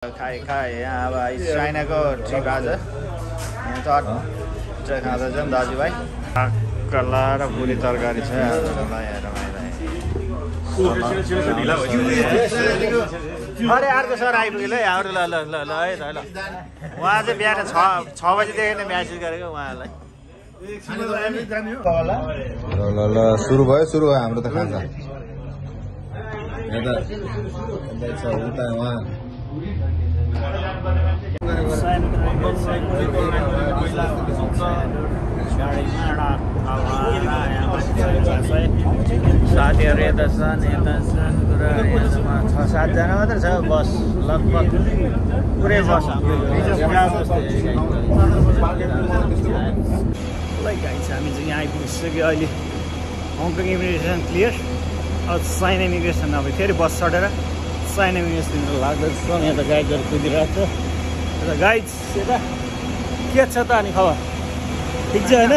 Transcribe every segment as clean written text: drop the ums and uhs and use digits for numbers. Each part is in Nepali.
खाए यहाँ अब चाइनाको ट्रिप आज यहाँ चट्ट खाँदैछ नि दाजुभाइ काकला र पुरी तरकारी छ अरे अर्को सर आइपुग्यो ल हाम्रो ल है ल उहाँ चाहिँ बिहान 6 बजीदेखि नै म्यासेज गरेको उहाँलाई ल सुरु भयो हाम्रो त खाजा उता उहाँ साथीहरू यता छन् कुरा 6-7 जना मात्र छ बस लगभग पुरै बस हामी चाहिँ यहाँ आइपुगिसक्यो अहिले हङकङ इमिग्रेसन क्लियर अब चाइना इमिग्रेसन अब फेरि बस चढेर चाइना इमिग्रेसन लाग्दैछ यहाँ त गाइडहरू कुदिरहेको छ र गाइड यता के छ त अनि खबर ठिक छ होइन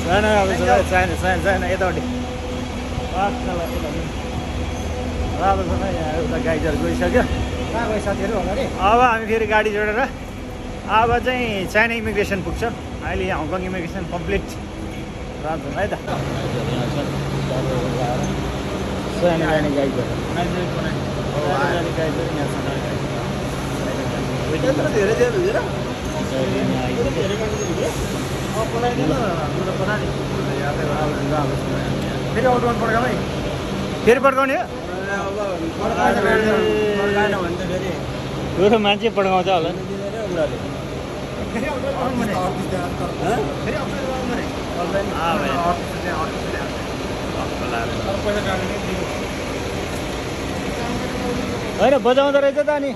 चाइना अब चाइना यतापट्टि राम्रोसँग यहाँ एउटा गाइडहरू गइसक्यो अब हामी फेरि गाडी जोडेर अब चाहिँ चाइना इमिग्रेसन पुग्छ अहिले यहाँ हङकङ इमिग्रेसन कम्प्लिट राम्रो है त फेरि पड्काउने हो ठुलो मान्छे पड्काउँछ होला नि होइन बजाउँदो रहेछ त अनि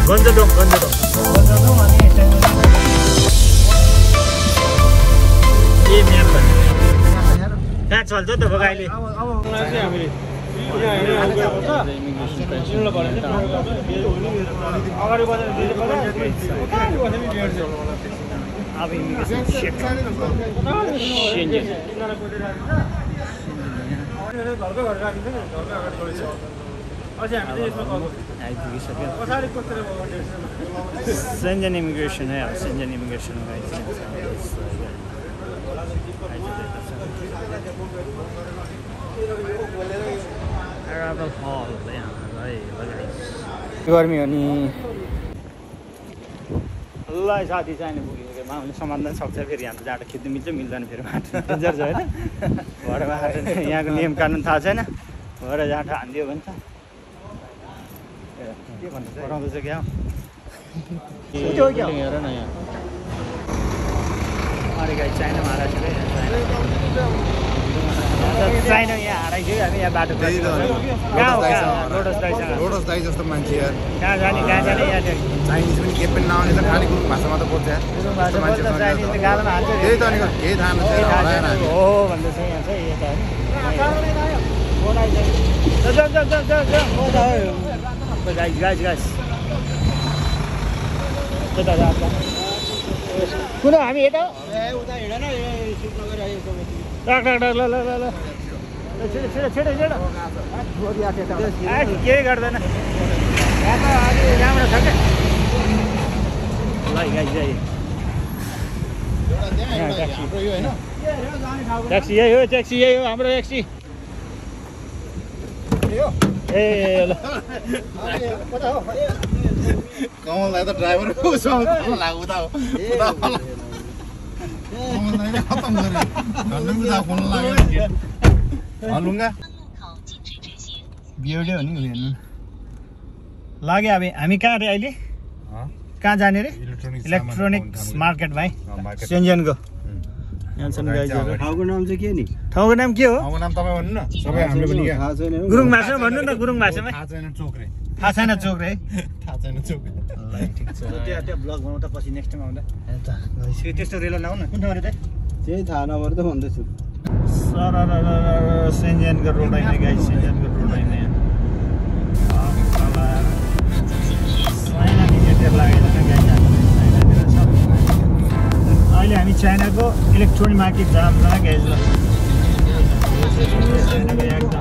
गन्जडोम कहाँ चल्छ त अहिले Shenzhen immigration है अब Shenzhen immigration का Arrival hall यहाँ है गर्मी हो नि ल साथी चाहिँ पुग्यो माउले समात्न सक्छ फेरि यहाँ त जाडो खिच्नु मिल्छ मिल्दैन फेरि माटो डेन्जर छ होइन भरेमा यहाँको नियम कानुन थाहा छैन भएर जाँडो हानिदियो भने त के भन्दैछ पढाउँदैछ क्या हेर न यहाँ अरे गाई चाइना महाराष्ट्र चाइना यहाँ हराइसक्यो हामी यहाँ बाटो रोडस दाइ जस्तो मान्छे यार कहाँ जाने यहाँ चाइनिज पनि के पनि नआउने त खालि गुरुङ भाषामा त बोल्छ चाइनिज गालामा हाल्छ त्यही त अनि केही थाहा नछ हो भन्दैछ यहाँ चाहिँ गाइस कुन हामी यता उता हिँडेन ल केही गर्दैन यहाँ त अलि राम्रो छ क्या ल गाइस ट्याक्सी यही हो हाम्रो ट्याक्सी ए ल कमललाई त ड्राइभर लाग्दा हो बियोडे हो नि हेर्नु लाग्यो अब हामी कहाँ रे अहिले कहाँ जाने रे इलेक्ट्रोनिक्स मार्केट भाइ सेन्जनको ठाउँको नाम चाहिँ के नि ठाउँको नाम के हो ठाउँको नाम तपाईँ भन्नु न सबै हामीले पनि थाहा छैन गुरुङ भाषामा भन्नु न गुरुङ भाषामा थाहा छैन चोक रे थाहा छैन चोक रे थाहा छैन चोक ठिक छ त्यो ब्लग बनाउँदा पछि नेक्स्ट टाइम आउँदा त्यस्तो रेलो नआउ न कुन ठाउँ रे त्यही थाहा नभएर त भन्दैछु सर सेन्जेनको रोड होइन गाइस सेन्जेनको रोड होइन अहिले हामी चाइनाको इलेक्ट्रोनिक मार्केट जाम छ गाइस चाइनाको एकदम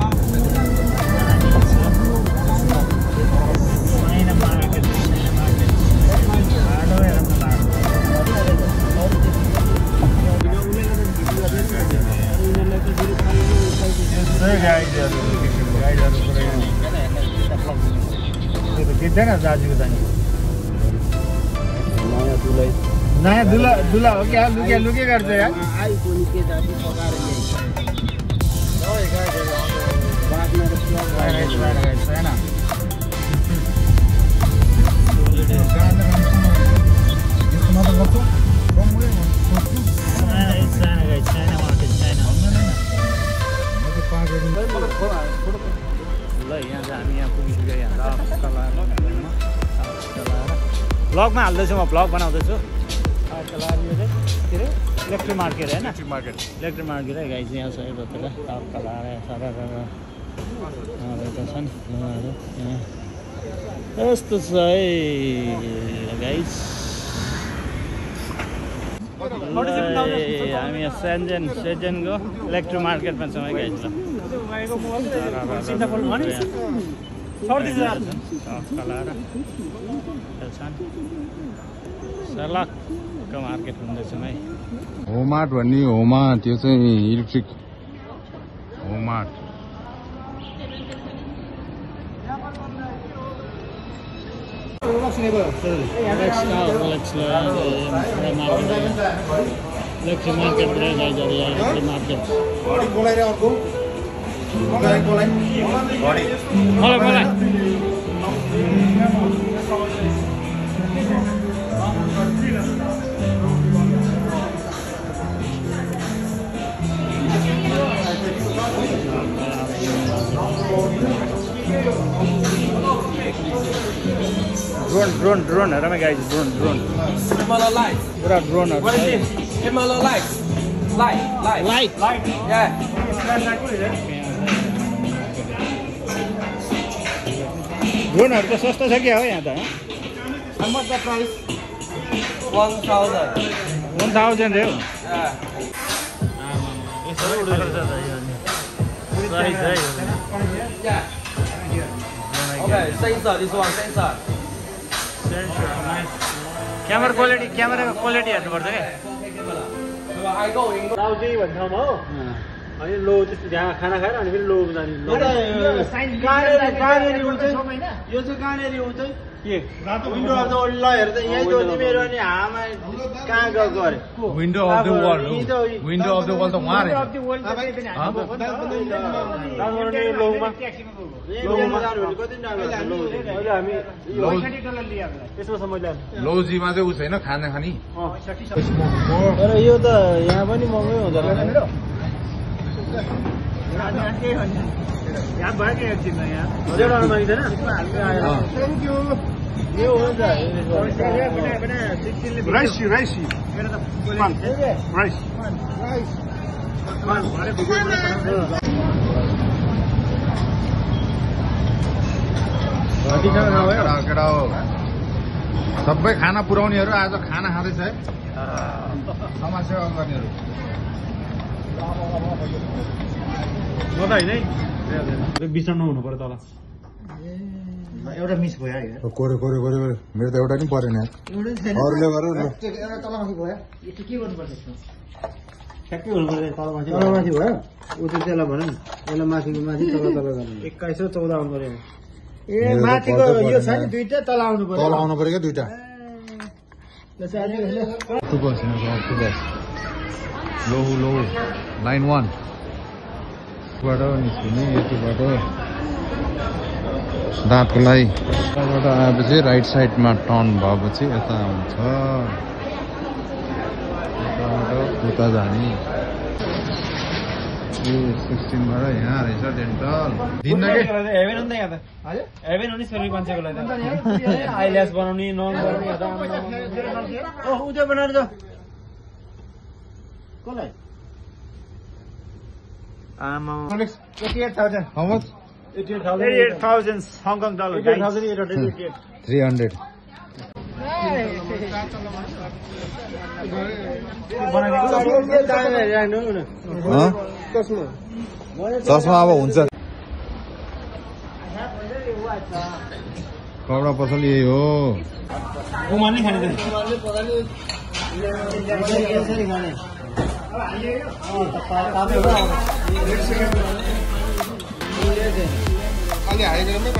चाइना मार्केट हार्डो हेर्नु देख्दैन दाजुको त नयाँ दुला हो क्या लुके गर्छ यार ल यहाँ चाहिँ हामी यहाँ पुगिसक्यो यहाँ ब्लगमा हाल्दैछु म ब्लग बनाउँदैछु के अरे इलेक्ट्रिक मार्केट होइन इलेक्ट्रिक मार्केट है गाइस यहाँ छ यतातिर तापका लाएर सारा छ नि यस्तो छ है गाइस हामी यहाँ सेन्जेनको इलेक्ट्रिक मार्केटमा छौँ है गाइस सलक्क मार्केट हुँदैछ है होमार्ट भन्ने होमा त्यो चाहिँ इलेक्ट्रिक होमार्ट इलेक्ट्रिक मार्केट मलाई ड्रोन हेर म गाइस ड्रोन Himalaya light. पुरा ड्रोनहरु What is this? Himalaya light. Light. Yeah. ड्रोनहरु त सस्तो छ क्या हो यहाँ त How much the price? 1,000. 1000 रे हो Yeah. Yeah. Okay, sensor. This one sensor. क्यामेराको क्वालिटी हेर्नुपर्छ क्या I go in. दाउजी भन्ने ठाउँमा हो अनि लो त्यस्तो त्यहाँ खाना खाएर अनि फेरि लो जाने यो चाहिँ कहाँनिर उ चाहिँ के विन्डो अफ द वर्ल्ड ल हेर त यहीँ त तिमीहरू अनि हामा कहाँ गएको अरे window of the world window of the world त वहाँ रहेछ लोमा कति हामी त्यसमा मैले लौजीमा चाहिँ उ छैन खाना खानी तर यो त यहाँ पनि महँगै हुन्छ यहाँ भयो क्या एकछिनमा यहाँ हजुर मागिँदैन यो हुन्छ राइसी केटा हो सबै खाना पुर्याउनेहरू आज खाना खाँदैछ है समाजसेवा गर्नेहरू म त होइन है बिसन्नु हुनु पर्यो तल एउटा मिस भयो कोरे मेरो त एउटा नि परेन अरूले गरेर ठ्याक्कै हुनु पर्यो तलमाथि भयो ऊ चाहिँ त्यसलाई भन न यसलाई माथिको माथि तल गर्नु 2114 आउनु पर्यो ए माथिको यो छ नि दुईटा तल आउनु पर्यो तल आउनु पर्यो क्या दुईटा लो लाइन 1 बाट निस्किने यतिबाट दाँतको लागि यताबाट आएपछि राइट साइडमा टर्न भएपछि यता आउँछ यताबाट उता जाने यो 16 बाट यहाँ रहेछ डेन्टल दिन्न के हेभेन हो नि त यहाँ त हेभेन हो नि छोरी मान्छेको लागि आइल्यास बनाउने नन बनाउने उतै बनाएर जाऊ कसलाई आमा 88,000 How much? 88,000 Hong Kong dollar. 88,888 300 चस्मा अब हुन्छ कपडा पसल यही हो उमार्ने खाने त अलि हाइग्रामै